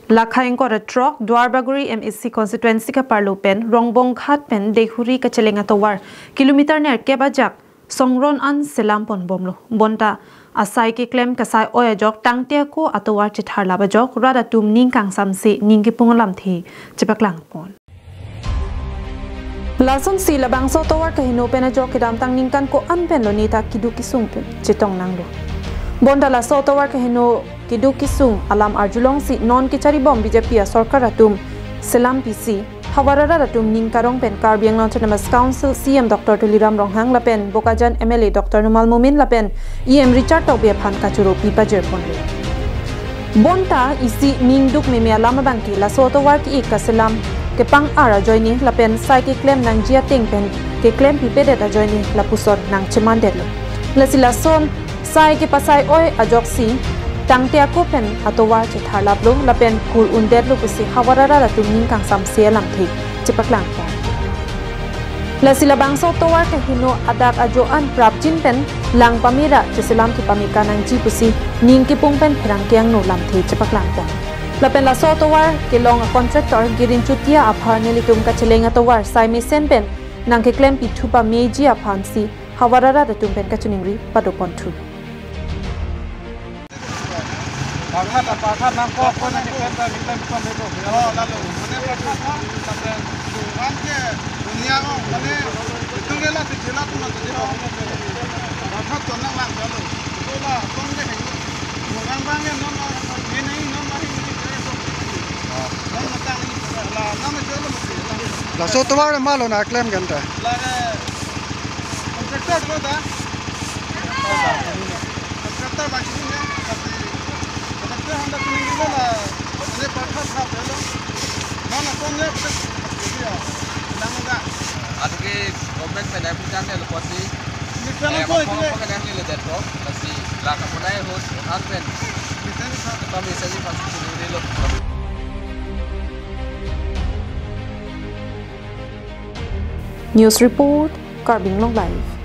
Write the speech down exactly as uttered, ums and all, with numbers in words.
Lakhai ingkoi ra throk Duarbagori M A C constituency kaparlo pen Rongbonghat pen Deihori kacheleng atovar kilometer nerkep ajak songron an selam ponbomlo. Bonta asai keklem kasai oi ajok tangte ako atovar chetharlap ajok rat atum ning kangsamse ning kepung alamthe chepaklang pon. Lasonsi labangso tovar kaheno pen ajok kedamtang ningkan ko-an pen lo neta keduk kesung pen chetong nanglo. Bonta laso tovar kaheno keduk kesung alam arjulongsi non kecharibom B J P asorkar atum selam pisi havar arat atum ning karong pen Karbi Anglong Autonomous Council C E M Doctor Tuliram Ronghang lapen Bokajan M L A Doctor Numal Momin lapen E M Richard Tokbi aphan kachoro pi pajir ponlo. Bonta isi ning duk meme alam abangke laso tovar ke-ik kaselam kepang-ar ajoine lapen sai keklem nangji ateng pen keklem pipedet ajoine lapuson nangchemandetlo. Lasi lason sai kepasai oi ajoksi tangte ako pen atovar chetharlaplo lapen kur undetlo pusi havar arat atum ning kangsamse alamthe chepaklang pon. Lasi labangso tovar kaheno adak ajo an prapjin pen lang pamera cheselam kepameka nangji pusi ning kepung pen pherangke angno lamthe chepaklang pon. Lapen laso tovar kelong a contractor Girin Chutia aphan nelitum kacheleng atovar sai mesen pen nangkeklem pithu pameji aphansi havar arat atum pen kachiningri pado ponthu. Parkhat, parkhat nangkok, kok nang keklem ta keklem pon dei kok. Oh, lalu, mane parkhat nang, sampai, tuan ke, dunia ko, mane, itu ke lah, sejela tu mati jela. Parkhat tu nang lang jalo. Itu lah, kong ke heng. Orang bang ya, non, non, ini, non, non, ini, ini, non, matang ini, lah, nama jalo mati jela. Laso tovar ma lo nangklem kan ta? Lah, eh, contractor lo ta? Contractor ba sini ya, tapi contractor handa sini juga lah, ini parkhat hap ya lo. Mana kong ya, betul ya, lang enggak? Aduh ke government pen yang punya ni lo pasti. Ini sana eh, kok apa, ini? Apa kan yang ni lo jatuh kok, pasti lah kamu naik hut, hut pen. Ini sana sa- Kami saya pasti sini lo. News report, Karbi Anglong Live.